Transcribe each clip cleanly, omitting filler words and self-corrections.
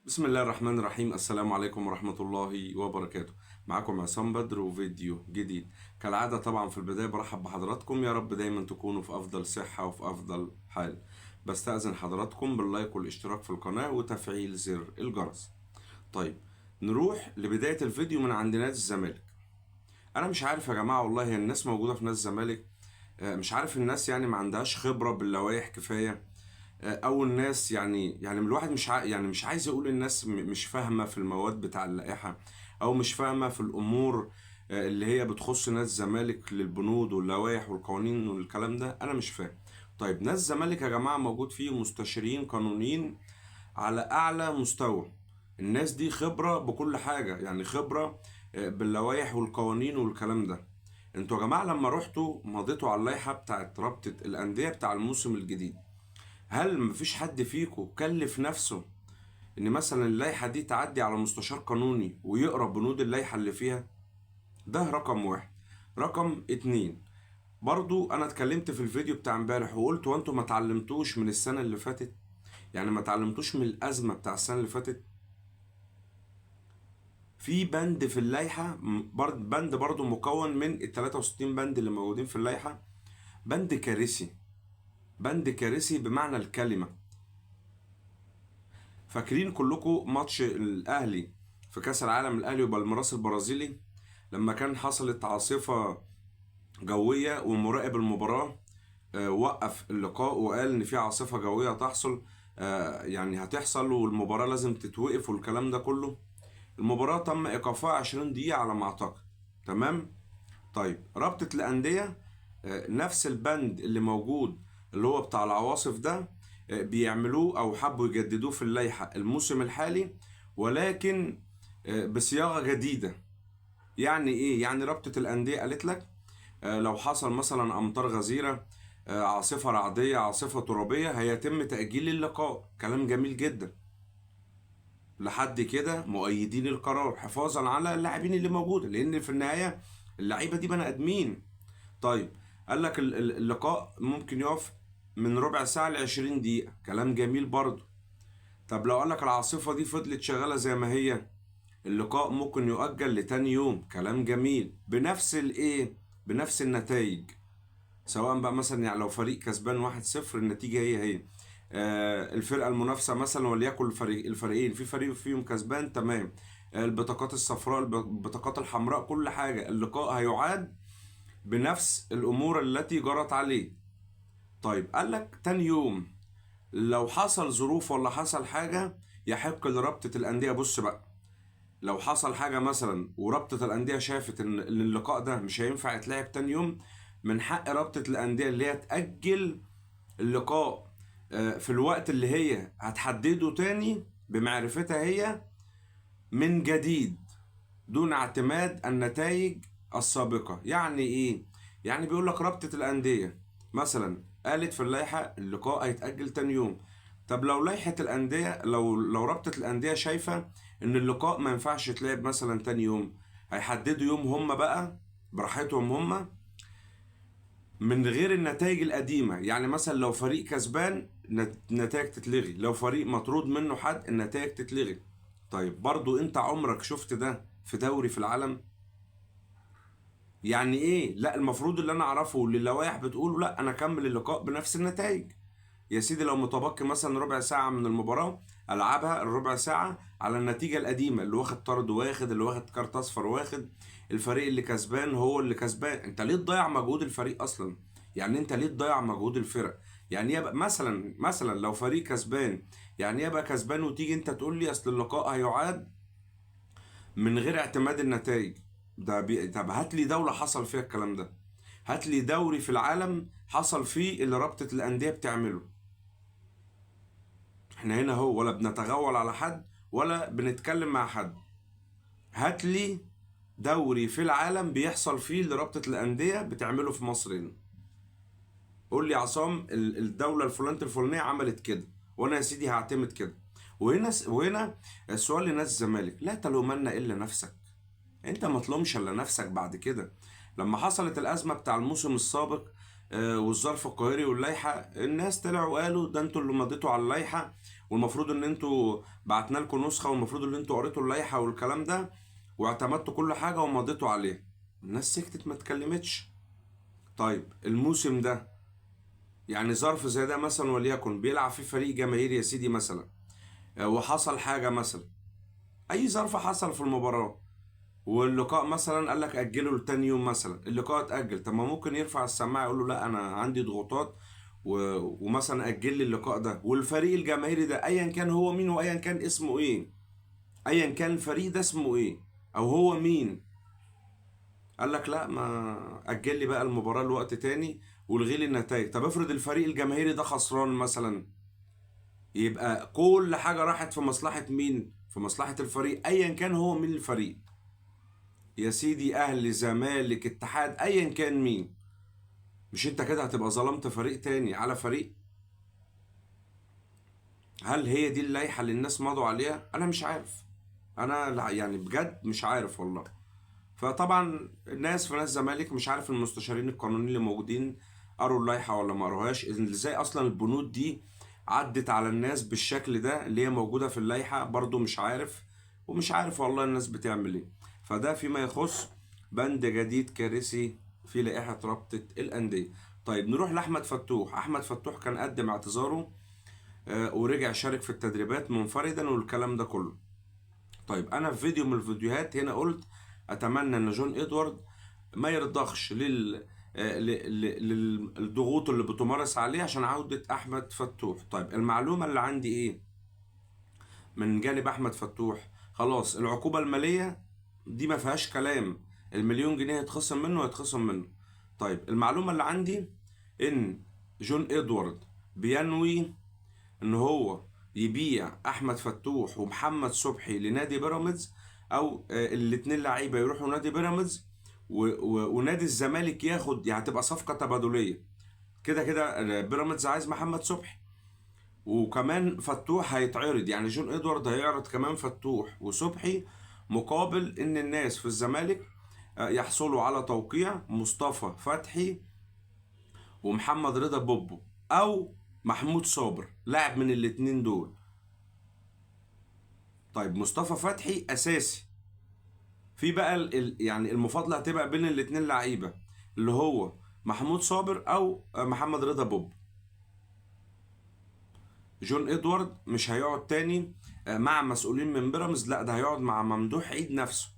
بسم الله الرحمن الرحيم. السلام عليكم ورحمة الله وبركاته. معاكم عصام بدر وفيديو جديد كالعادة. طبعا في البداية برحب بحضراتكم، يا رب دايما تكونوا في أفضل صحة وفي أفضل حال. بستأذن حضراتكم باللايك والاشتراك في القناة وتفعيل زر الجرس. طيب نروح لبداية الفيديو من عند نادي الزمالك. أنا مش عارف يا جماعة والله، هي الناس موجودة في نادي الزمالك، مش عارف الناس يعني ما عندهاش خبرة باللوائح كفاية، او الناس يعني الواحد مش يعني مش عايز يقول الناس مش فاهمه في المواد بتاع اللائحة، او مش فاهمه في الامور اللي هي بتخص نادي الزمالك للبنود واللوائح والقوانين والكلام ده. انا مش فاهم. طيب نادي الزمالك يا جماعة موجود فيه مستشارين قانونيين على اعلى مستوى، الناس دي خبره بكل حاجة، يعني خبره باللوائح والقوانين والكلام ده. انتوا يا جماعة لما رحتوا مضيتوا على اللائحة بتاعت رابطه الاندية بتاع الموسم الجديد، هل مفيش حد فيكم كلف نفسه ان مثلا اللائحة دي تعدي على مستشار قانوني ويقرا بنود اللائحة اللي فيها؟ ده رقم واحد. رقم اتنين، برضو انا اتكلمت في الفيديو بتاع امبارح وقلت وانتوا ما اتعلمتوش من السنة اللي فاتت، يعني ما اتعلمتوش من الازمة بتاع السنة اللي فاتت. في بند في اللائحة، بند برضو مكون من ال 63 بند اللي موجودين في اللائحة، بند كارثي، بند كارثي بمعنى الكلمة. فاكرين كلكم ماتش الاهلي في كاس العالم، الاهلي وبالميراس البرازيلي، لما كان حصلت عاصفة جوية ومراقب المباراة وقف اللقاء وقال ان في عاصفة جوية هتحصل، يعني هتحصل والمباراة لازم تتوقف والكلام ده كله. المباراة تم ايقافها 20 دقيقة على ما اعتقد، تمام؟ طيب رابطه الاندية، نفس البند اللي موجود اللي هو بتاع العواصف ده، بيعملوه او حبوا يجددوه في اللائحة الموسم الحالي، ولكن بصياغة جديدة. يعني ايه؟ يعني رابطه الاندية قالت لك لو حصل مثلا امطار غزيرة، عاصفة رعديه، عاصفة ترابيه، هيتم تاجيل اللقاء. كلام جميل جدا، لحد كده مؤيدين القرار حفاظا على اللاعبين اللي موجودة، لان في النهاية اللعيبة دي بني ادمين. طيب قال لك اللقاء ممكن يقف من ربع ساعة ل 20 دقيقة، كلام جميل برضه. طب لو قال لك العاصفة دي فضلت شغالة زي ما هي، اللقاء ممكن يؤجل لتاني يوم، كلام جميل، بنفس الايه؟ بنفس النتائج، سواء بقى مثلا يعني لو فريق كسبان 1-0 النتيجة هي هي، الفرقة المنافسة مثلا وليكن الفريقين في فريق فيهم كسبان، تمام، البطاقات الصفراء، البطاقات الحمراء، كل حاجة، اللقاء هيعاد بنفس الأمور التي جرت عليه. طيب قال لك تاني يوم لو حصل ظروف ولا حصل حاجة يحق لرابطة الأندية. بص بقى، لو حصل حاجة مثلا ورابطة الأندية شافت إن اللقاء ده مش هينفع يتلعب تاني يوم، من حق رابطة الأندية اللي هي تأجل اللقاء في الوقت اللي هي هتحدده تاني بمعرفتها هي من جديد دون اعتماد النتائج السابقة. يعني إيه؟ يعني بيقول لك رابطة الأندية مثلا قالت في اللائحة اللقاء هيتأجل تاني يوم. طب لو لائحة الأندية، لو رابطة الأندية شايفة إن اللقاء ما ينفعش يتلعب مثلا تاني يوم، هيحددوا يوم هم بقى براحتهم هم من غير النتائج القديمة. يعني مثلا لو فريق كسبان النتائج تتلغي، لو فريق مطرود منه حد النتائج تتلغي. طيب برضو انت عمرك شفت ده في دوري في العالم؟ يعني ايه؟ لا، المفروض اللي انا اعرفه واللي اللوائح بتقوله، لا انا اكمل اللقاء بنفس النتائج. يا سيدي لو متبقي مثلا ربع ساعة من المباراة العبها الربع ساعة على النتيجة القديمة، اللي واخد طرد واخد، اللي واخد كارت اصفر واخد، الفريق اللي كسبان هو اللي كسبان. انت ليه تضيع مجهود الفريق اصلا؟ يعني انت ليه تضيع مجهود الفرق؟ يعني يبقى مثلا لو فريق كسبان، يعني يبقى كسبان وتيجي انت تقول لي اصل اللقاء هيعاد من غير اعتماد النتائج ده. طب هات لي دولة حصل فيها الكلام ده، هات لي دوري في العالم حصل فيه اللي رابطة الأندية بتعمله. احنا هنا هو ولا بنتغول على حد ولا بنتكلم مع حد. هات لي دوري في العالم بيحصل فيه اللي رابطة الأندية بتعمله في مصر هنا. قول لي يا عصام الدولة الفلانية الفلانية عملت كده، وانا يا سيدي هعتمد كده. وهنا السؤال لناس الزمالك، لا تلومن الا نفسك. انت ما تلومش الا نفسك بعد كده. لما حصلت الازمة بتاع الموسم السابق، والظرف القاهري واللائحه، الناس طلعوا وقالوا ده انتوا اللي مضيتوا على اللائحة والمفروض ان انتوا بعتنا لكم نسخه، والمفروض ان انتوا قريتوا اللائحة والكلام ده واعتمدتوا كل حاجة ومضيتوا عليها. الناس سكتت ما اتكلمتش. طيب الموسم ده يعني ظرف زي ده مثلا، وليكن بيلعب في فريق جماهيري يا سيدي مثلا، وحصل حاجة مثلا، اي ظرف حصل في المباراة واللقاء مثلا قال لك اجله لتاني يوم مثلا، اللقاء اتاجل. طب ما ممكن يرفع السماعة يقول له لا انا عندي ضغوطات ومثلا اجل لي اللقاء ده، والفريق الجماهيري ده ايا كان هو مين وايا كان اسمه ايه، ايا كان الفريق ده اسمه ايه او هو مين، قال لك لا ما اجل لي بقى المباراة لوقت تاني والغي لي النتائج. طب افرض الفريق الجماهيري ده خسران مثلا، يبقى كل حاجة راحت في مصلحة مين؟ في مصلحة الفريق ايا كان هو مين الفريق يا سيدي، اهلي زمالك اتحاد ايا كان مين. مش انت كده هتبقى ظلمت فريق تاني على فريق؟ هل هي دي اللائحة اللي الناس مضوا عليها؟ انا مش عارف، انا يعني بجد مش عارف والله. فطبعا الناس في ناس زمالك مش عارف المستشارين القانونيين اللي موجودين قروا اللائحة ولا ما قروهاش، ازاي اصلا البنود دي عدت على الناس بالشكل ده اللي هي موجودة في اللائحة، برضو مش عارف، ومش عارف والله الناس بتعمل ايه. فده فيما يخص بند جديد كارثي في لائحة رابطة الأندية. طيب نروح لأحمد فتوح. أحمد فتوح كان قدم اعتذاره ورجع شارك في التدريبات منفردا والكلام ده كله. طيب أنا في فيديو من الفيديوهات هنا قلت أتمنى إن جون إدوارد ما يرضخش للضغوط اللي بتمارس عليه عشان عودة أحمد فتوح. طيب المعلومة اللي عندي إيه من جانب أحمد فتوح؟ خلاص العقوبة المالية دي ما فيهاش كلام، ال1,000,000 جنيه هيتخصم منه هيتخصم منه. طيب المعلومة اللي عندي إن جون إدوارد بينوي إن هو يبيع أحمد فتوح ومحمد صبحي لنادي بيراميدز، أو الاتنين لعيبة يروحوا نادي بيراميدز ونادي الزمالك ياخد، يعني تبقى صفقة تبادلية. كده كده بيراميدز عايز محمد صبحي، وكمان فتوح هيتعرض، يعني جون إدوارد هيعرض كمان فتوح وصبحي مقابل إن الناس في الزمالك يحصلوا على توقيع مصطفى فتحي ومحمد رضا بوبو أو محمود صابر، لاعب من الاتنين دول. طيب مصطفى فتحي أساسي، في بقى يعني المفاضلة هتبقى بين الاتنين لعيبة اللي هو محمود صابر أو محمد رضا بوب. جون إدوارد مش هيقعد تاني مع مسؤولين من بيراميدز، لا ده هيقعد مع ممدوح عيد نفسه.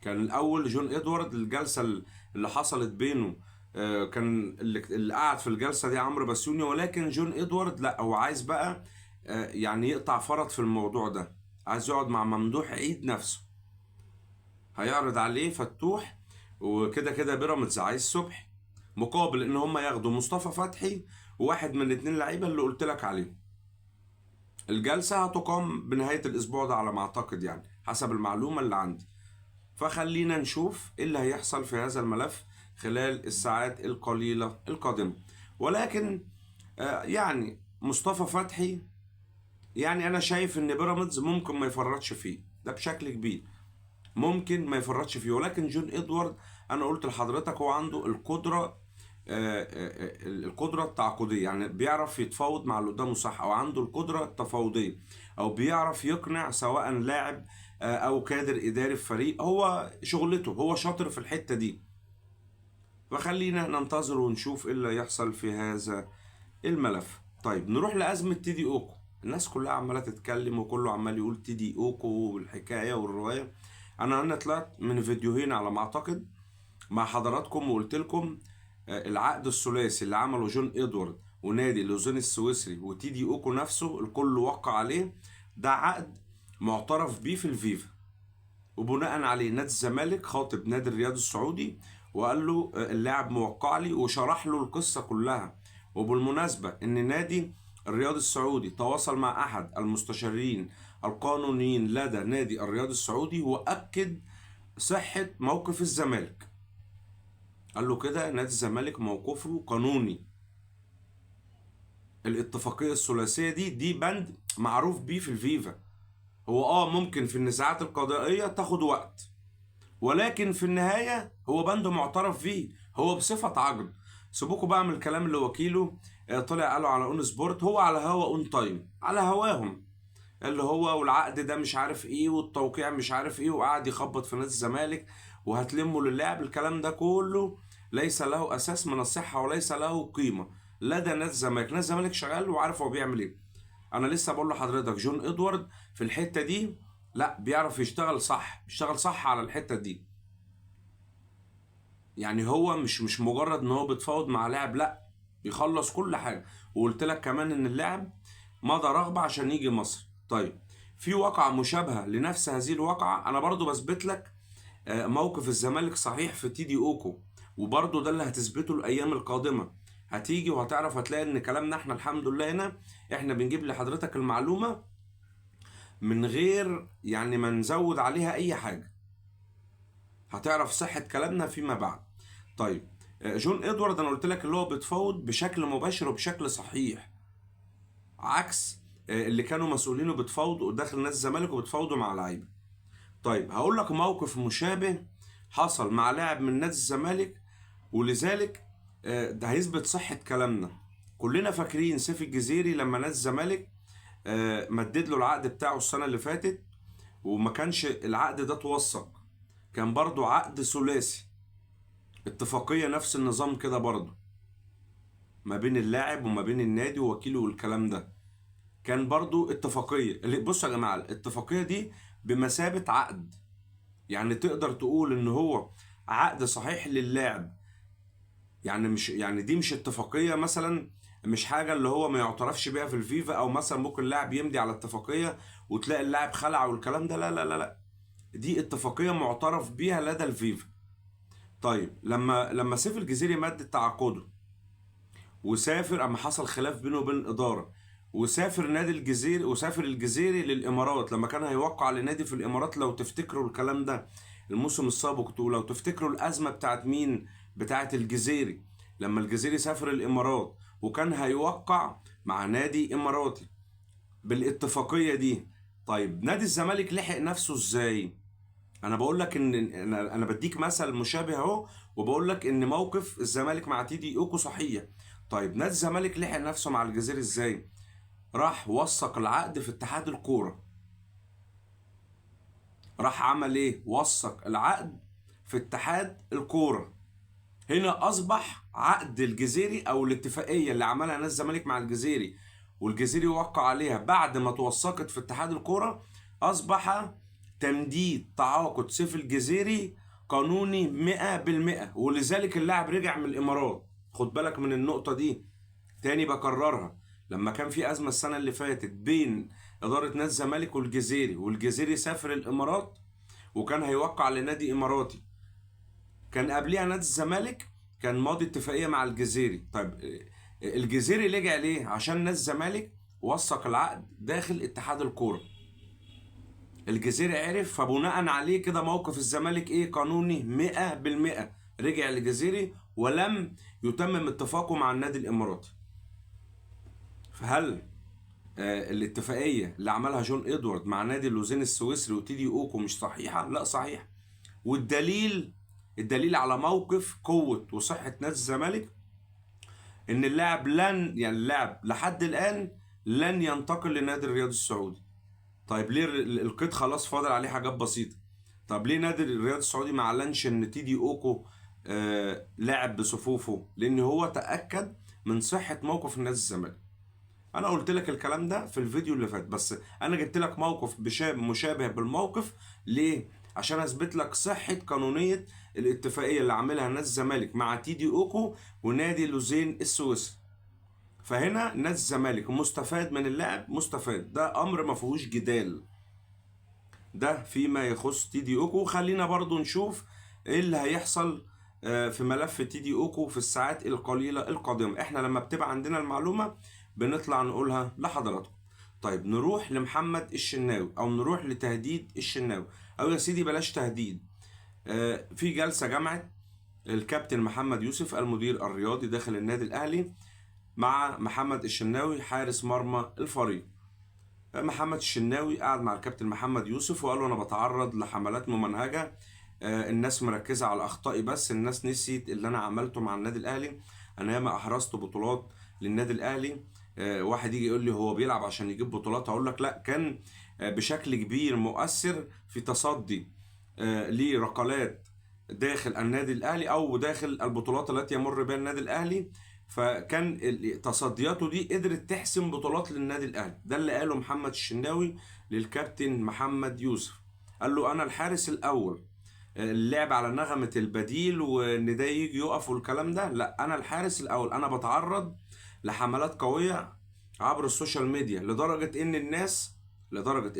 كان الأول جون إدوارد الجلسة اللي حصلت بينه كان اللي قعد في الجلسة دي عمرو بسيوني، ولكن جون إدوارد لا هو عايز بقى يعني يقطع فرط في الموضوع ده، عايز يقعد مع ممدوح عيد نفسه، هيعرض عليه فتوح، وكده كده بيراميدز عايز صبحي مقابل ان هم ياخدوا مصطفى فتحي وواحد من الاتنين لعيبة اللي قلت لك عليهم. الجلسة هتقام بنهاية الاسبوع ده على ما اعتقد، يعني حسب المعلومة اللي عندي. فخلينا نشوف ايه اللي هيحصل في هذا الملف خلال الساعات القليلة القادمة. ولكن يعني مصطفى فتحي يعني انا شايف ان بيراميدز ممكن ما يفرطش فيه ده بشكل كبير، ممكن ما يفرطش فيه. ولكن جون إدوارد انا قلت لحضرتك هو عنده القدرة، القدرة التعاقدية، يعني بيعرف يتفاوض مع اللي قدامه صح، او عنده القدرة التفاوضية، او بيعرف يقنع سواء لاعب او كادر اداري في فريق، هو شغلته، هو شاطر في الحتة دي. فخلينا ننتظر ونشوف ايه اللي يحصل في هذا الملف. طيب نروح لأزمة تيدي اوكو. الناس كلها عمالة تتكلم وكله عمال يقول تيدي اوكو والحكاية والرواية. انا طلعت من فيديوهين على ما اعتقد مع حضراتكم وقلت لكم العقد الثلاثي اللي عمله جون إدوارد ونادي لوزان السويسري وتيدي اوكو نفسه الكل وقع عليه، ده عقد معترف بيه في الفيفا، وبناء عليه نادي الزمالك خاطب نادي الرياض السعودي وقال له اللاعب موقع لي، وشرح له القصة كلها. وبالمناسبة ان نادي الرياض السعودي تواصل مع احد المستشارين القانونيين لدى نادي الرياض السعودي واكد صحة موقف الزمالك، قال له كده نادي الزمالك موقفه قانوني، الاتفاقية الثلاثية دي بند معروف بيه في الفيفا. هو ممكن في النزاعات القضائية تاخد وقت، ولكن في النهاية هو بند معترف فيه، هو بصفة عقد. سيبوكوا بقى من الكلام اللي وكيله طلع قالوا على اون سبورت، هو على هوا اون تايم، على هواهم، اللي هو والعقد ده مش عارف ايه والتوقيع مش عارف ايه، وقعد يخبط في نادي الزمالك وهتلموا للاعب. الكلام ده كله ليس له اساس من الصحة وليس له قيمة لدى نادي الزمالك. نادي الزمالك شغال وعارف هو بيعمل ايه. انا لسه بقول لحضرتك جون ادوارد في الحتة دي لا بيعرف يشتغل صح، بيشتغل صح على الحتة دي. يعني هو مش مجرد ان هو بيتفاوض مع لاعب، لا بيخلص كل حاجة. وقلت لك كمان ان اللاعب مضى رغبة عشان يجي مصر. طيب في واقعه مشابهة لنفس هذه الواقعة، انا برضو بثبت لك موقف الزمالك صحيح في تيدي اوكو، وبرضو ده اللي هتثبته الايام القادمة. هتيجي وهتعرف، هتلاقي ان كلامنا احنا الحمد لله هنا احنا بنجيب لحضرتك المعلومة من غير يعني ما نزود عليها اي حاجة، هتعرف صحة كلامنا فيما بعد. طيب جون ادوارد انا قلت لك اللي هو بيتفاوض بشكل مباشر وبشكل صحيح، عكس اللي كانوا مسؤولينه بيتفاوضوا داخل نادي الزمالك وبيتفاوضوا مع لعيبة. طيب هقول لك موقف مشابه حصل مع لاعب من نادي الزمالك، ولذلك ده هيثبت صحة كلامنا. كلنا فاكرين سيف الجزيري لما نادي الزمالك مدد له العقد بتاعه السنة اللي فاتت، وما كانش العقد ده توثق، كان برضو عقد ثلاثي اتفاقية نفس النظام كده برضو ما بين اللاعب وما بين النادي ووكيله والكلام ده، كان برضو اتفاقية. بصوا يا جماعة، الاتفاقية دي بمثابة عقد، يعني تقدر تقول ان هو عقد صحيح للاعب، يعني مش يعني دي مش اتفاقية مثلا، مش حاجة اللي هو ما يعترفش بيها في الفيفا، او مثلا ممكن اللاعب يمضي على اتفاقية وتلاقي اللاعب خلع والكلام ده، لا لا لا لا، دي اتفاقية معترف بيها لدى الفيفا. طيب لما سيف الجزيري مد تعاقده وسافر، اما حصل خلاف بينه وبين الإدارة، وسافر نادي الجزيري، وسافر الجزيري للإمارات لما كان هيوقع لنادي في الإمارات، لو تفتكروا الكلام ده الموسم السابق، ولو تفتكروا الأزمة بتاعت مين، بتاعت الجزيري، لما الجزيري سافر الإمارات وكان هيوقع مع نادي إماراتي بالاتفاقية دي. طيب نادي الزمالك لحق نفسه إزاي؟ أنا بقول لك إن أنا بديك مثل مشابه أهو، وبقول لك إن موقف الزمالك مع تيدي أوكو صحيح. طيب نادي الزمالك لحق نفسه مع الجزيري إزاي؟ راح وثق العقد في اتحاد الكورة. راح عمل ايه؟ وثق العقد في اتحاد الكورة. هنا اصبح عقد الجزيري او الاتفاقية اللي عملها نادي الزمالك مع الجزيري والجزيري وقع عليها بعد ما توثقت في اتحاد الكورة، اصبح تمديد تعاقد سيف الجزيري قانوني 100%، ولذلك اللاعب رجع من الامارات. خد بالك من النقطة دي، تاني بكررها، لما كان في أزمة السنة اللي فاتت بين إدارة نادي الزمالك والجزيري، والجزيري سافر الإمارات وكان هيوقع لنادي إماراتي، كان قبليها نادي الزمالك كان ماضي اتفاقية مع الجزيري. طيب الجزيري رجع ليه؟ عشان نادي الزمالك وثق العقد داخل اتحاد الكورة. الجزيري عرف، فبناء عليه كده موقف الزمالك ايه؟ قانوني 100%. رجع الجزيري ولم يتمم اتفاقه مع النادي الإماراتي. فهل الاتفاقية اللي عملها جون ادوارد مع نادي لوزين السويسري وتيدي اوكو مش صحيحة؟ لا صحيح. والدليل، الدليل على موقف قوة وصحة نادي الزمالك، ان اللاعب لن، يعني اللاعب لحد الان لن ينتقل لنادي الرياض السعودي. طيب ليه القيد خلاص فاضل عليه حاجات بسيطة؟ طب ليه نادي الرياض السعودي ما اعلنش ان تيدي اوكو لاعب بصفوفه؟ لان هو تأكد من صحة موقف نادي الزمالك. انا قلت لك الكلام ده في الفيديو اللي فات، بس انا جبت لك موقف مشابه بالموقف ليه؟ عشان اثبت لك صحة قانونية الاتفاقية اللي عاملها نادي الزمالك مع تيدي اوكو ونادي لوزين السويسري. فهنا نادي الزمالك مستفاد من اللاعب، مستفاد، ده امر ما فيهوش جدال. ده فيما يخص تيدي اوكو. خلينا برضو نشوف ايه اللي هيحصل في ملف تيدي اوكو في الساعات القليلة القادمة. احنا لما بتبقى عندنا المعلومة بنطلع نقولها لحضراتكم. طيب نروح لمحمد الشناوي، او نروح لتهديد الشناوي، او يا سيدي بلاش تهديد. في جلسة جمعت الكابتن محمد يوسف المدير الرياضي داخل النادي الاهلي مع محمد الشناوي حارس مرمى الفريق. محمد الشناوي قعد مع الكابتن محمد يوسف وقال له انا بتعرض لحملات ممنهجة، الناس مركزة على اخطائي بس، الناس نسيت اللي انا عملته مع النادي الاهلي، انا ياما احرزت بطولات للنادي الاهلي. واحد يجي يقول لي هو بيلعب عشان يجيب بطولات، هقول لك لا، كان بشكل كبير مؤثر في تصدي لركلات داخل النادي الاهلي او داخل البطولات التي يمر بها النادي الاهلي، فكان تصدياته دي قدرت تحسم بطولات للنادي الاهلي. ده اللي قاله محمد الشناوي للكابتن محمد يوسف، قال له انا الحارس الاول، اللعب على نغمة البديل وان ده يجي يقف والكلام ده، لا انا الحارس الاول، انا بتعرض لحملات قوية عبر ال social media، لدرجة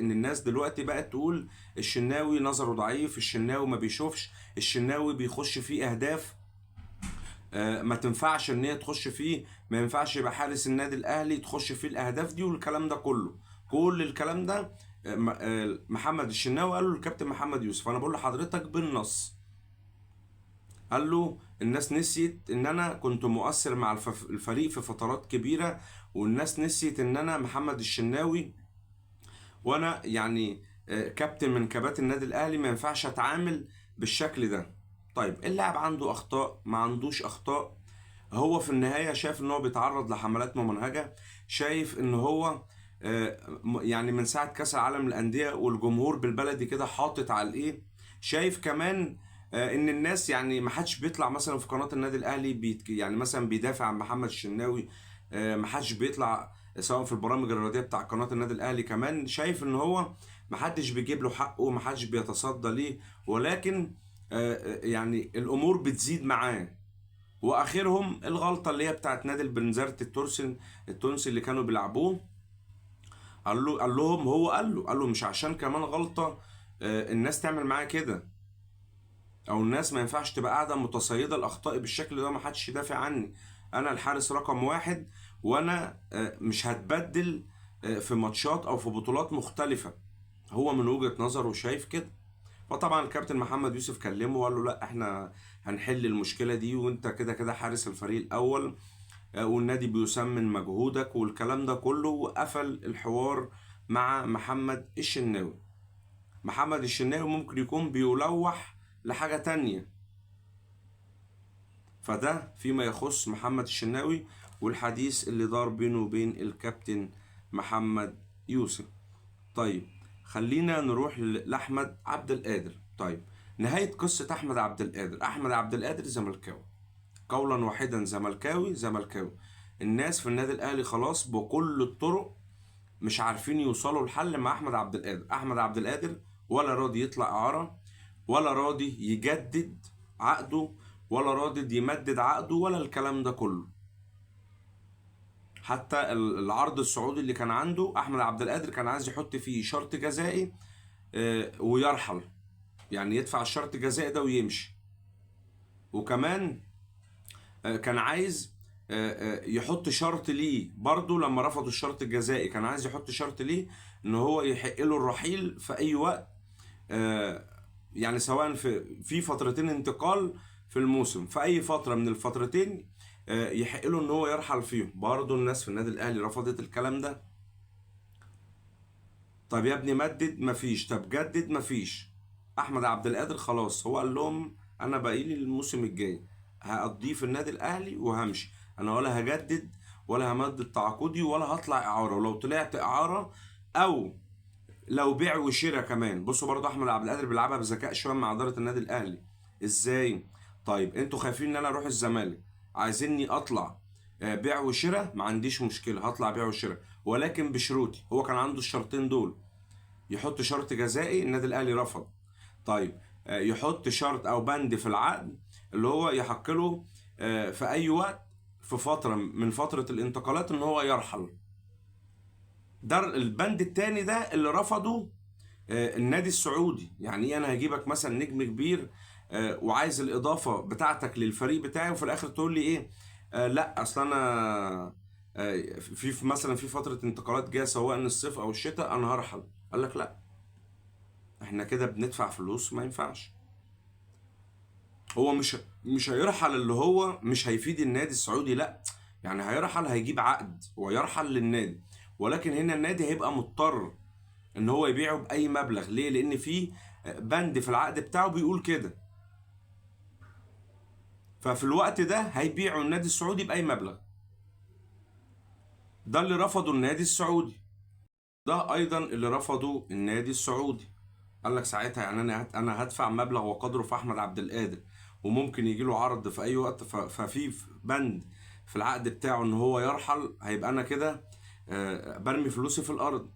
ان الناس دلوقتي بقت تقول الشناوي نظره ضعيف، الشناوي ما بيشوفش، الشناوي بيخش فيه اهداف ما تنفعش ان هي تخش فيه، ما ينفعش يبقى حارس النادي الاهلي تخش فيه الاهداف دي والكلام ده كله. كل الكلام ده محمد الشناوي قال له الكابتن محمد يوسف. انا بقول لحضرتك بالنص، قال له الناس نسيت ان انا كنت مؤثر مع الفريق في فترات كبيرة، والناس نسيت ان انا محمد الشناوي وانا يعني كابتن من كباتن النادي الاهلي، ما ينفعش اتعامل بالشكل ده. طيب اللاعب عنده اخطاء ما عندوش اخطاء، هو في النهاية شايف ان هو بيتعرض لحملات ممنهجة، شايف ان هو يعني من ساعة كأس العالم للأندية والجمهور بالبلدي كده حاطط على الايه، شايف كمان ان الناس يعني ما حدش بيطلع مثلا في قناة النادي الاهلي يعني مثلا بيدافع عن محمد الشناوي، ما حدش بيطلع سواء في البرامج الرياضية بتاع قناة النادي الاهلي، كمان شايف ان هو ما حدش بيجيب له حقه، ما حدش بيتصدى ليه، ولكن يعني الامور بتزيد معاه. واخرهم الغلطة اللي هي بتاعت نادي البنزرت التونسي اللي كانوا بيلعبوه، قال لهم هو قال له مش عشان كمان غلطه الناس تعمل معاه كده، او الناس ما ينفعش تبقى قاعدة متصيده الاخطاء بالشكل ده، ما حدش يدافع عني، انا الحارس رقم 1، وانا مش هتبدل في ماتشات او في بطولات مختلفة. هو من وجهه نظره شايف كده. فطبعا الكابتن محمد يوسف كلمة وقال له لا احنا هنحل المشكلة دي، وانت كده كده حارس الفريق الاول، والنادي بيسمن مجهودك والكلام ده كله، وقفل الحوار مع محمد الشناوي. محمد الشناوي ممكن يكون بيلوح لحاجة تانية، فده فيما يخص محمد الشناوي والحديث اللي دار بينه وبين الكابتن محمد يوسف. طيب خلينا نروح لأحمد عبد القادر. طيب نهاية قصة أحمد عبد القادر. أحمد عبد القادر زملكاوي قولا واحدا، زملكاوي زملكاوي. الناس في النادي الأهلي خلاص بكل الطرق مش عارفين يوصلوا لحل مع أحمد عبد القادر. أحمد عبد القادر ولا راضي يطلع إعارة، ولا راضي يجدد عقده، ولا راضي يمدد عقده، ولا الكلام ده كله. حتى العرض السعودي اللي كان عنده أحمد عبد القادر كان عايز يحط فيه شرط جزائي ويرحل، يعني يدفع الشرط الجزائي ده ويمشي. وكمان كان عايز يحط شرط ليه برضه لما رفضوا الشرط الجزائي، كان عايز يحط شرط ليه ان هو يحق له الرحيل في اي وقت، يعني سواء في فترتين انتقال في الموسم، في اي فترة من الفترتين يحق له ان هو يرحل فيهم. برضه الناس في النادي الاهلي رفضت الكلام ده. طب يا ابني مدد، مفيش. طب جدد، مفيش. احمد عبد القادر خلاص هو قال لهم انا باقي لي الموسم الجاي هقضيه في النادي الاهلي وهمشي، انا ولا هجدد ولا همدد تعاقدي ولا هطلع اعاره، ولو طلعت اعاره او لو بيع وشراء كمان. بصوا برضه احمد عبد القادر بيلعبها بذكاء شوية مع ادارة النادي الاهلي. ازاي؟ طيب انتوا خايفين ان انا اروح الزمالك، عايزيني اطلع بيع وشراء، ما عنديش مشكلة هطلع بيع وشراء، ولكن بشروطي. هو كان عنده الشرطين دول، يحط شرط جزائي النادي الاهلي رفض. طيب يحط شرط او بند في العقد اللي هو يحق له في اي وقت في فترة من فترة الانتقالات ان هو يرحل. ده البند التاني ده اللي رفضه النادي السعودي. يعني ايه انا هجيبك مثلا نجم كبير وعايز الاضافة بتاعتك للفريق بتاعي، وفي الاخر تقول لي ايه؟ لا اصل انا في مثلا في فترة انتقالات جاية سواء الصيف او الشتاء انا هرحل. قال لك لا، احنا كده بندفع فلوس، ما ينفعش. هو مش هيرحل اللي هو مش هيفيد النادي السعودي، لا، يعني هيرحل هيجيب عقد ويرحل للنادي، ولكن هنا النادي هيبقى مضطر ان هو يبيعه باي مبلغ. ليه؟ لان في بند في العقد بتاعه بيقول كده. ففي الوقت ده هيبيعوا النادي السعودي بأي مبلغ. ده اللي رفضه النادي السعودي، ده ايضا اللي رفضه النادي السعودي. قال لك ساعتها يعني انا هدفع مبلغ وقدره في احمد عبد القادر، وممكن يجي له عرض في اي وقت، ففي بند في العقد بتاعه ان هو يرحل، هيبقى انا كده برمي فلوسي في الارض.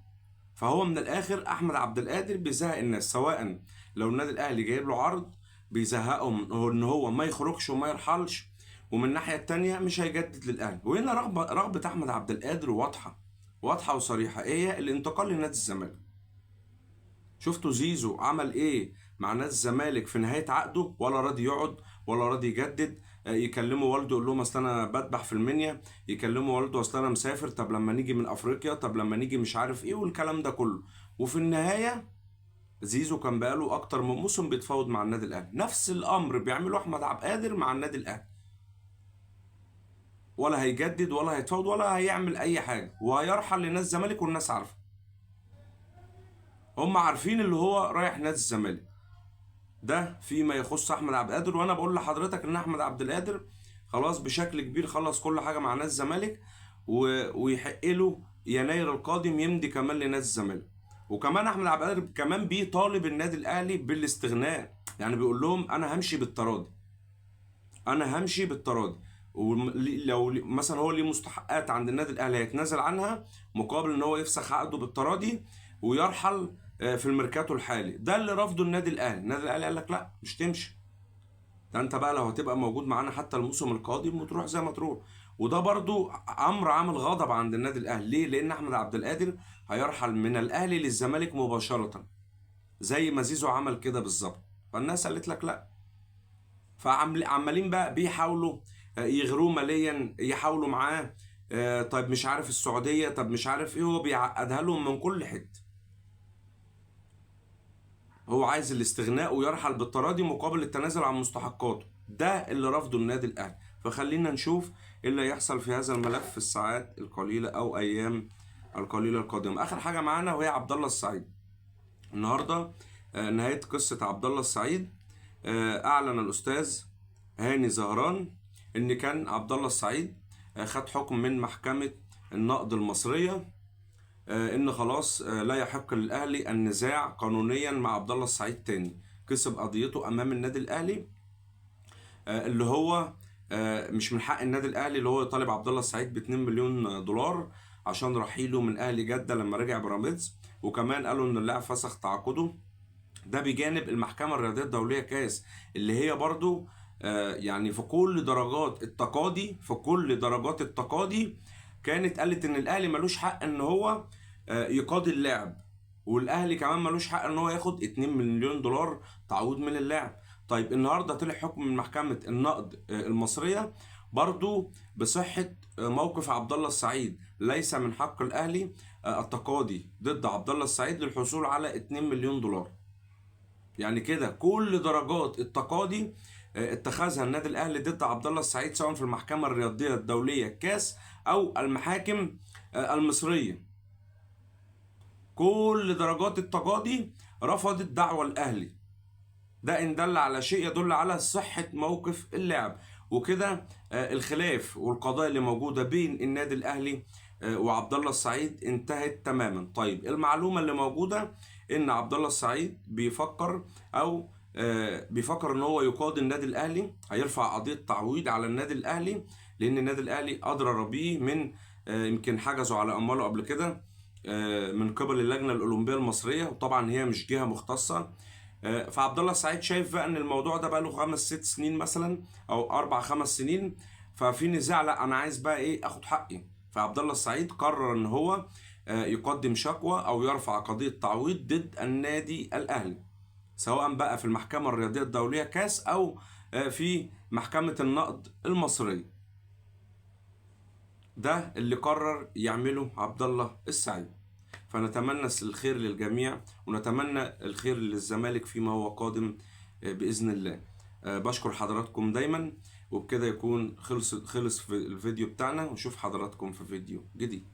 فهو من الاخر احمد عبد القادر بيزهق الناس، سواء لو النادي الاهلي جايب له عرض بيزهقهم ان هو ما يخرجش وما يرحلش، ومن الناحية التانية مش هيجدد للاهلي. وهنا رغبة احمد عبد القادر واضحة، واضحة وصريحة، ايه هي؟ الانتقال لنادي الزمالك. شفتوا زيزو عمل ايه مع نادي الزمالك في نهاية عقده؟ ولا راضي يقعد ولا راضي يجدد. يكلموا والده يقول لهم اصل انا بذبح في المنيا، يكلموا والده اصل انا مسافر، طب لما نيجي من افريقيا، طب لما نيجي مش عارف ايه، والكلام ده كله. وفي النهاية زيزو كان بقاله اكتر من موسم بيتفاوض مع النادي الاهلي. نفس الامر بيعمله احمد عبد القادر مع النادي الاهلي، ولا هيجدد ولا هيتفاوض ولا هيعمل اي حاجة، وهيرحل لنادي الزمالك، والناس عارفه، هم عارفين اللي هو رايح نادي الزمالك. ده فيما يخص احمد عبد القادر. وانا بقول لحضرتك ان احمد عبد القادر خلاص بشكل كبير خلص كل حاجة مع نادي الزمالك، ويحق له يناير القادم يمضي كمان لنادي الزمالك. وكمان احمد عبد القادر كمان بيطالب النادي الاهلي بالاستغناء، يعني بيقول لهم انا همشي بالتراضي، انا همشي بالتراضي، ولو مثلا هو ليه مستحقات عند النادي الاهلي هيتنازل عنها مقابل ان هو يفسخ عقده بالتراضي ويرحل في الميركاتو الحالي. ده اللي رفضه النادي الاهلي. النادي الاهلي قال لك لا مش تمشي، ده انت بقى لو هتبقى موجود معانا حتى الموسم القادم وتروح زي ما تروح. وده برضو امر عامل غضب عند النادي الاهلي. ليه؟ لان احمد عبد القادر هيرحل من الاهلي للزمالك مباشرة زي ما زيزو عمل كده بالظبط. فالناس قالت لك لا. فعمالين بقى بيحاولوا يغروه ماليا، يحاولوا معاه، طيب مش عارف السعودية، طب مش عارف ايه، هو بيعقدها لهم من كل حتة. هو عايز الاستغناء ويرحل بالتراضي مقابل التنازل عن مستحقاته. ده اللي رفضه النادي الاهلي. فخلينا نشوف ايه اللي هيحصل في هذا الملف في الساعات القليلة او ايام القليلة القادمة. اخر حاجة معانا وهي عبد الله السعيد. النهارده نهاية قصة عبد الله السعيد. اعلن الاستاذ هاني زهران ان كان عبد الله السعيد خد حكم من محكمة النقض المصرية، ان خلاص لا يحق للاهلي النزاع قانونيا مع عبد الله السعيد تاني. كسب قضيته امام النادي الاهلي، اللي هو مش من حق النادي الاهلي اللي هو يطالب عبد الله السعيد ب 2 مليون دولار عشان رحيله من اهلي جده لما رجع بيراميدز. وكمان قالوا ان اللاعب فسخ تعاقده. ده بجانب المحكمة الرياضية الدولية كاس، اللي هي برضو يعني في كل درجات التقاضي، في كل درجات التقاضي كانت قالت ان الاهلي ملوش حق ان هو يقاضي اللاعب، والاهلي كمان ملوش حق ان هو ياخد 2 مليون دولار تعويض من اللاعب. طيب النهارده طلع حكم من محكمة النقض المصرية برضو بصحة موقف عبد الله السعيد، ليس من حق الاهلي التقاضي ضد عبد الله السعيد للحصول على 2 مليون دولار. يعني كده كل درجات التقاضي اتخذها النادي الاهلي ضد عبد الله السعيد، سواء في المحكمة الرياضية الدولية كاس او المحاكم المصرية. كل درجات التقاضي رفضت دعوى الاهلي. ده ان دل على شيء يدل على صحة موقف اللاعب. وكده الخلاف والقضايا اللي موجودة بين النادي الاهلي وعبد الله السعيد انتهت تماما. طيب المعلومة اللي موجودة ان عبد الله السعيد بيفكر او بيفكر ان هو يقاضي النادي الاهلي، هيرفع قضية تعويض على النادي الاهلي، لان النادي الاهلي اضرر بيه من يمكن حجزوا على امواله قبل كده من قبل اللجنة الاولمبية المصرية، وطبعا هي مش جهة مختصة. فعبد الله السعيد شايف بقى ان الموضوع ده بقى له 5 6 سنين مثلا او 4 5 سنين، ففي نزاع، لا انا عايز بقى ايه، اخد حقي. فعبد الله السعيد قرر ان هو يقدم شكوى او يرفع قضية تعويض ضد النادي الاهلي، سواء بقى في المحكمة الرياضية الدولية كاس او في محكمة النقض المصرية. ده اللي قرر يعمله عبد الله السعيد. فنتمنى الخير للجميع، ونتمنى الخير للزمالك فيما هو قادم بإذن الله. بشكر حضراتكم دايما، وبكده يكون خلص في الفيديو بتاعنا، ونشوف حضراتكم في فيديو جديد.